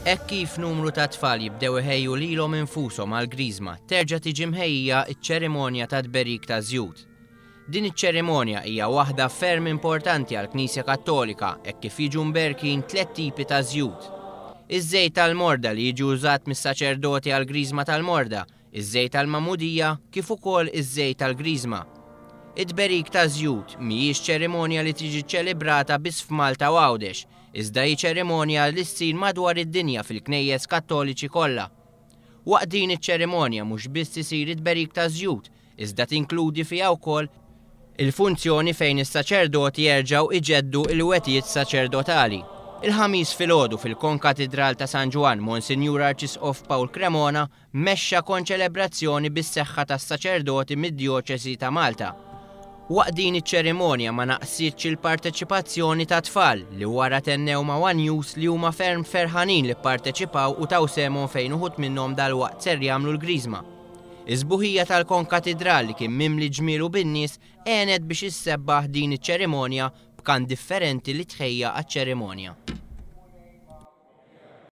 Hekk kif numru ta' tfal jibdew iħejju lilhom infushom għall-Griżma, terġa' tiġi mħejjija ċ-ċerimonja tat-tberik taż-żjut. Din iċ-ċerimonja hija waħda ferm importanti għall-Knisja Kattolika hekk kif jiġu mberkin tlett tipi ta' żjut. Iż-żejt tal-morda li jiġi użat mis-saċerdoti għall-Griżma tal-morda, iż-żejt tal-magħmudija kif ukoll iż-żejt tal-Griżma. It-tberik taż-żjut mhijiex ċerimonja li tiġi ċċelebrata biss f'Malta u Għawdex, iżda hi ċerimonja li ssir madwar id-dinja fil-knejjes Kattoliċi kollha. Waqt din iċ-ċerimonja mhux biss isir it-tberik taż-żjut, iżda tinkludi fiha wkoll il-funzjoni fejn is-saċerdoti jerġgħu iġeddu l-wegħdiet saċerdotali. Il-Ħamis filgħodu fil-Konkatidral ta' San Ġwann, Monsinjur Arċisqof Paul Cremona mexxa konċelebrazzjoni bis-seħħa tas-saċerdoti mid-Djoċesi ta' Malta. Waqt din iċ-ċerimonja ma naqsitx il-parteċipazzjoni ta' tfal li wara tennew ma' one News li huma ferm ferħanin li pparteċipaw u taw sehemhom fejn uħud minnhom dalwaqt ser jagħmlu l-Griżma. Is-sbuħija tal-Konkatidral li kien mimli ġmiel u bin-nies għenet biex issebbaħ din iċ-ċerimonja b'kant differenti li tħejja għaċ-ċerimonja.